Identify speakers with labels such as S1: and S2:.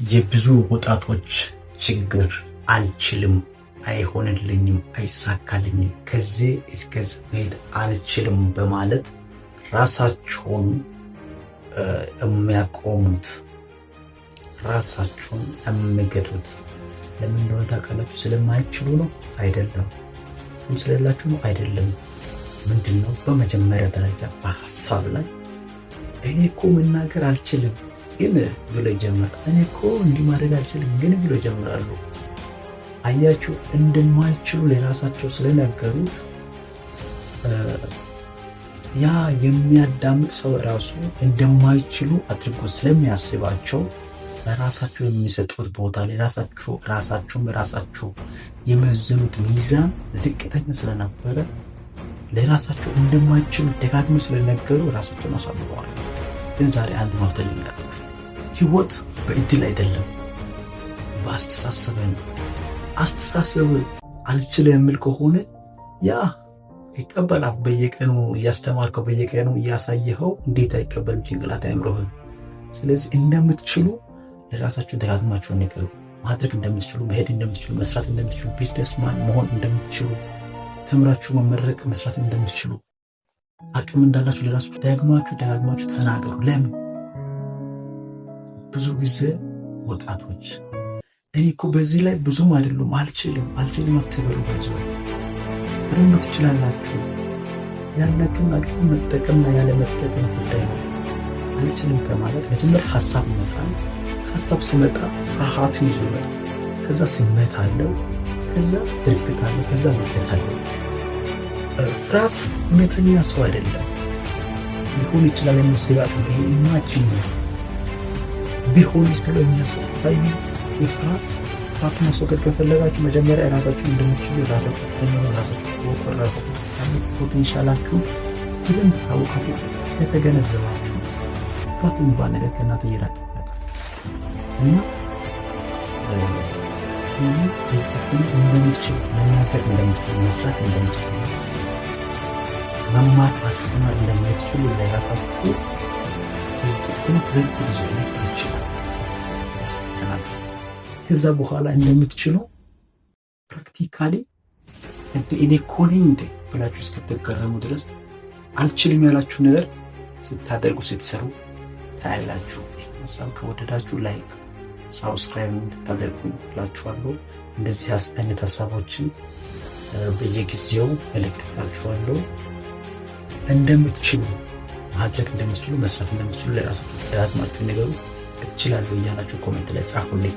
S1: የብዙ ወጣቶች ችግር አልችልም፣ አይሆንልኝም፣ አይሳካልኝም፣ ከዚህ እስከዚህ መሄድ አልችልም በማለት ራሳቸውን የሚያቆሙት፣ ራሳቸውን የሚገቱት ለምን እንደሆነ ታውቃላችሁ? ስለማይችሉ ነው? አይደለም። ስለሌላችሁ ነው? አይደለም። ምንድን ነው? በመጀመሪያ ደረጃ በሀሳብ ላይ እኔ እኮ መናገር አልችልም ግን ብሎ ይጀምራል። እኔ እኮ እንዲህ ማድረግ አልችልም ግን ብሎ ይጀምራሉ። አያችሁ፣ እንደማይችሉ ለራሳቸው ስለነገሩት ያ የሚያዳምጥ ሰው ራሱ እንደማይችሉ አድርጎ ስለሚያስባቸው ለራሳቸው የሚሰጡት ቦታ፣ ለራሳቸው ራሳቸውን በራሳቸው የመዘኑት ሚዛን ዝቅተኛ ስለነበረ፣ ለራሳቸው እንደማይችሉ ደጋግሞ ስለነገሩ ራሳቸውን አሳምነዋል። ግን ዛሬ አንድ መፍትሄ ልንገራችሁ። ህይወት በእድል አይደለም፣ በአስተሳሰብ ነው። አስተሳሰብ አልችልም የሚል ከሆነ ያ ይቀበላል። በየቀኑ እያስተማርከው፣ በየቀኑ እያሳየኸው እንዴት አይቀበልም ጭንቅላት አእምሮህን? ስለዚህ እንደምትችሉ ለራሳችሁ ደጋግማችሁ ንገሩ። ማድረግ እንደምትችሉ፣ መሄድ እንደምትችሉ፣ መስራት እንደምትችሉ፣ businessman መሆን እንደምትችሉ፣ ተምራችሁ መመረቅ መስራት እንደምትችሉ፣ አቅም እንዳላችሁ ለራሳችሁ ደጋግማችሁ ደጋግማችሁ ተናገሩ። ለምን ብዙ ጊዜ ወጣቶች እኔ እኮ በዚህ ላይ ብዙም አይደሉም፣ አልችልም አልችልም አትበሉ። በዚ በደንብ ትችላላችሁ። ያላችሁን አቅም መጠቀምና ያለመጠቀም ጉዳይ ነው። አልችልም ከማለት መጀመሪያ ሀሳብ ይመጣል። ሀሳብ ሲመጣ ፍርሃትን ይዞ ይመጣል። ከዛ ስሜት አለው፣ ከዛ ድርጊት አለው፣ ከዛ ውጤት አለው። ፍርሃት እውነተኛ ሰው አይደለም። ሊሆን ይችላል የሚል ስጋት ነው። ይሄ imagine ነው። ቢሆንስ ብሎ የሚያስብ የፍርሃት ፍርሃቱን ማስወገድ ከፈለጋችሁ መጀመሪያ ራሳችሁን እንደምትችሉ ራሳችሁ ተመኑ፣ ራሳችሁ ወቁ፣ ራሳችሁ potential ኣችሁ በደንብ ካወቃችሁ፣ ከተገነዘባችሁ ፍርሃት የሚባል ነገር ከእናንተ እየራቀ ይመጣል። እና በየቀኑ እንደምትችሉ መናገር እንደምትችሉ፣ መስራት እንደምትችሉ፣ መማር ማስተማር እንደምትችሉ ለራሳችሁ በየቀኑ ሁለት ጊዜ ይችላል። ከዛ በኋላ እንደምትችሉ practically እንደ እኔ እኮ ነኝ እንደ ብላችሁ እስክትገረሙ ድረስ አልችልም ያላችሁ ነገር ስታደርጉ፣ ስትሰሩ ታያላችሁ። ሀሳብ ከወደዳችሁ like፣ subscribe እንድታደርጉ እላችኋለሁ። እንደዚህ አይነት ሀሳቦችን በየጊዜው እልክላችኋለሁ። እንደምትችሉ፣ ማድረግ እንደምትችሉ፣ መስራት እንደምትችሉ ለራሳችሁ ደጋግማችሁ ነገሩ። እችላለሁ እያላችሁ comment ላይ ጻፉልኝ።